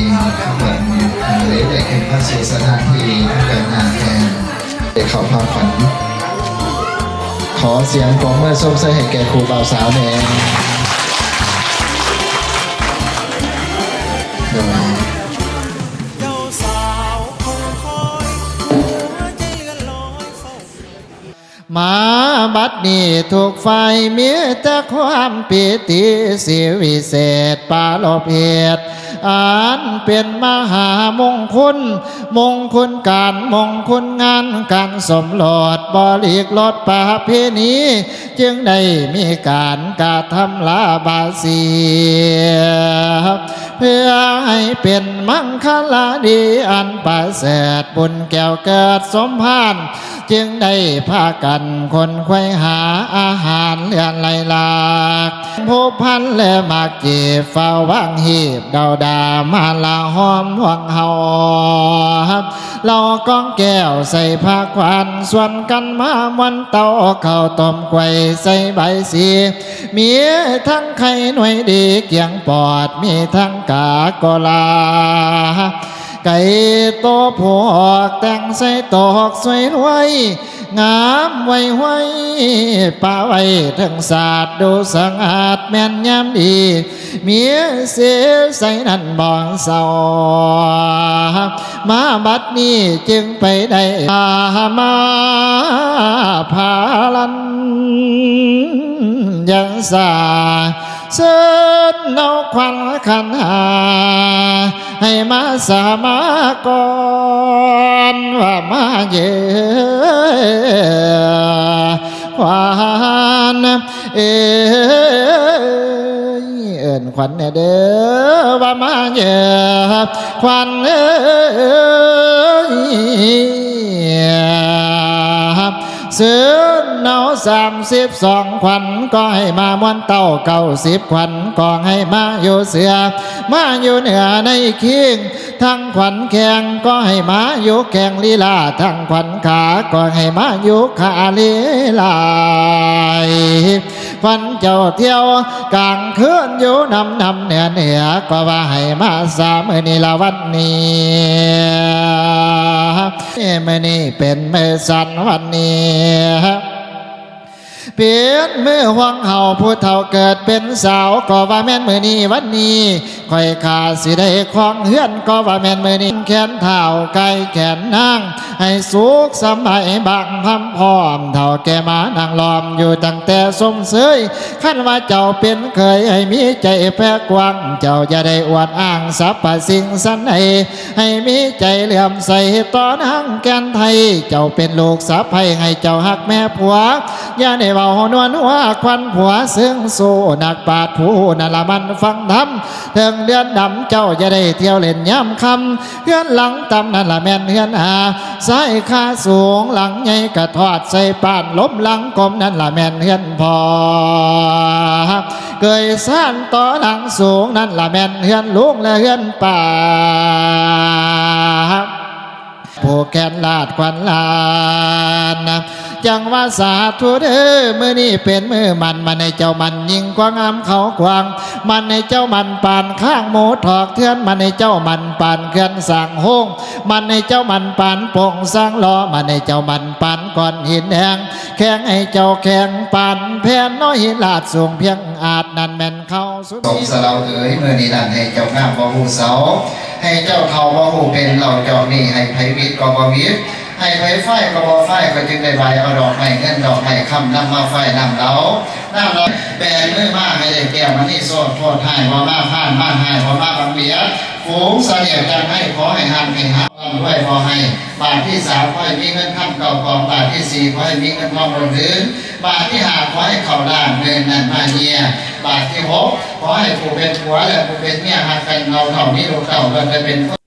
ເພິ່ນເລີຍໄດ້ຂຶ້ນມາສູ່ສະຖານທີ່ນຳກັນນານແລ້ວ ໄດ້ເຂົ້າພັກຜ່ອນ. ຂໍສຽງປົບມືຊົມເຊີຍໃຫ້ແກ່ຄູ່ບ່າວສາວແດ່. ໂດຍ ມາບັດນີ້ທຸກຝ່າຍມີແຕ່ຄວາມປີຕິ ສິວິເສດປາລົບເຫດ ອັນເປັນມະຫາມົງຄຸນ ມົງຄຸນການ ມົງຄຸນງານ ການສົມລົດ ບໍ່ຫຼີກລົດປະເພນີ ຈຶ່ງໄດ້ມີການກະທຳລາບາສີ ເພື່ອໃຫ້ເປັນມັງຄະລາດີອັນປະເສີດ ບຸນແກ້ວເກີດສົມພານ ຈຶ່ງໄດ້ພາກັນຂົນໄຂວ່ຫາອາຫານເລື່ອນໄຫຼຫຼາກ ພົວພັນແລະໝາກກີບ ຟ້າວວາງຮີບດາວດາ ມາລະຫອມພວກເຮົາ ເຫຼົ້າກອງແກ້ວໃສ່ພາຂວັນ ຊວນກັນມາມ່ວນເຕົ້າ ເຂົ້າຕົ້ມກ້ວຍໃສ່ໃບສີ ມີທັງໄຂ່ໜ່ວຍດີກຽງປອດ ມີທັງກາໂກລາ ໄກ່ໂຕຜວກແຕ່ງໃສ່ຕອກສວຍລວຍ ງາມໄວຫວຍ ປະໄວ້ເທິງສາດ ດູສະຫງາດແມ່ນຍາມດີ ມີເສໃສນັ້ນບໍ່ເຊົາ ມາບັດນີ້ຈຶ່ງໄປໄດ້ ມາພາລັນຍັງສາ ເຊີນເອົາຂວັນຂັນຫ້າ ໃຫ້ມາສາມາກ່ອນ ວ່າມາເຢີ ຂວັນເອີຍ ເອີ້ນຂວັນແດ່ເດີ ວ່າມາເຢີ ຂວັນເອີຍ. ເຊີນເອົາສາມສິບສອງຂວັນ ກໍໃຫ້ມາມ່ວນເຕົ້າ ເກົ້າສິບຂວັນ ກໍໃຫ້ມາຢູ່ເສືອ ມາຢູ່ເໜືອໃນຄີງ ທັງຂວັນແຂ້ງກໍໃຫ້ມາຢູ່ແຂ້ງລີລາ ທັງຂວັນຂາກໍໃຫ້ມາຢູ່ຂາລີລາ ຂວັນເຈົ້າທ່ຽວກາງຄືນຢູ່ນຳ ນຳເໜືອເໜືອ ກໍວ່າໃຫ້ມາສາມື້ນີ້ລະວັນນີ້ ມື້ນີ້ເປັນມື້ສັນວັນນີ້ ເປັນມື້ຂອງເຮົາຜູ້ເຖົ້າເກີດເປັນສາວ ກໍວ່າແມ່ນມື້ນີ້ວັນນີ້ ຂ້ອຍຂ້າຊິໄດ້ຄອງເຮືອນ ກໍວ່າແມ່ນມື້ນີ້ ແຂນທ້າວໄກ່ແຂນນາງ ໃຫ້ສຸກສະບາຍບາງພຳພ້ອມ ເຖົ້າແກ່ມານັ່ງລ້ອມຢູ່ຕັ້ງແຕ່ຊົມເຊີຍ ຄັນວ່າເຈົ້າເປັນເຂີຍໃຫ້ມີໃຈແຜ່ກວ້າງ ເຈົ້າຢ່າໄດ້ອວດອ້າງສັບພະສິ່ງສັນໃດ ໃຫ້ມີໃຈເຫຼື້ອມໃສຕໍ່ນາງແກ່ນໄທ ເຈົ້າເປັນລູກສະໃພ້ໃຫ້ເຈົ້າຮັກແມ່ຜົວ ຢ່າໄດ້ເວົ້ານວນຫົວຂວັນຜົວເຊິ່ງຊູ້ ນັກປາດຜູ້ນັ້ນລະມັນຟັງທຳ ເທິງເດືອນດຳເຈົ້າຢ່າໄດ້ທ່ຽວຫຼິ້ນຍາມຄ່ຳ ເຮືອນຫຼັງຕ່ຳນັ້ນລະແມ່ນເຮືອນອາ ຊາຍຄາສູງ ຫຼັງໃຫຍ່ກະທອດໃສ່ປານ ລົມຫຼັງກົມນັ້ນລະແມ່ນເຮືອນພໍ່ ເກີຍຊານຕໍ່ຫຼັງສູງ ນັ້ນລະແມ່ນເຮືອນລຸງ ແລະ ເຮືອນປ້າ ຜູ້ແຄນລາດຂວັນລ້ານ ຈັ່ງວ່າສາທຸເດີ້ ມື້ນີ້ເປັນມື້ໝັ້ນ ໝັ້ນໃຫ້ເຈົ້າໝັ້ນຍິ່ງກວ່າງາມເຂົາກວ້າງ ໝັ້ນໃຫ້ເຈົ້າໝັ້ນປານຄ້າງໝູທອກເຖື່ອນ ໝັ້ນໃຫ້ເຈົ້າໝັ້ນປານເຂື່ອນສ້າງໂຮງ ໝັ້ນໃຫ້ເຈົ້າໝັ້ນປານໂປ່ງສ້າງຫຼໍ່ ໝັ້ນໃຫ້ເຈົ້າໝັ້ນປານກ້ອນຫີນແດງ ແຂງໃຫ້ເຈົ້າແຂງປານແຜ່ນນ້ອຍຫີນລາດສູງພຽງອາດ ນັ້ນແມ່ນເຂົາສຸດ ສົງສະເລົາເອີຍ ມື້ນີ້ນັ້ນໃຫ້ເຈົ້າງາມບໍ່ຮູ້ເຊົາ ໃຫ້ເຈົ້າເຖົ້າບໍ່ຮູ້ເປັນ ເລົ່າຈອກນີ້ໃຫ້ໃຜຫວິດກໍບໍ່ຫວິດ ໃຫ້ໃຜຟາຍກໍບໍ່ຟາຍ ຂ້ອຍຈຶ່ງໄດ້ບາຍເອົາດອກໄມ້ເງິນດອກໄມ້ຄຳ ນຳມາຟາຍນ້ຳເລົາ ນ້ຳເລົາ ແບມືມາໃຫ້ໄດ້ແກ້ວມະນີໂຊດ ໂພດຮ້າຍບໍ່ມາພານ ມາຮ້າຍບໍ່ມາບັງບຽດ ຝູງສະເໜ່ຍຈັນໄຮ ຂໍໃຫ້ຮັກໃຫ້ຮັກ ລ່ຳລວຍບໍ່ໃຫ້ ບາດທີສາມ ຂໍໃຫ້ມີເງິນຄຳເກົ້າກອງ ບາດທີສີ່ ຂໍໃຫ້ມີເງິນທອງລົ້ນເຖິງ ບາດທີຫ້າ ຂໍໃຫ້ເຂົ້າລ້ານເງິນນັ້ນມາເຍຍ ບາດທີຫົກ ຂໍໃຫ້ຜູ້ເປັນຜົວ ແລະ ຜູ້ເປັນເມຍຮັກກັນເຫງົາເທົ່າ ມີລູກເຕົ້າ ລ້ວນແຕ່ເປັນຄົນ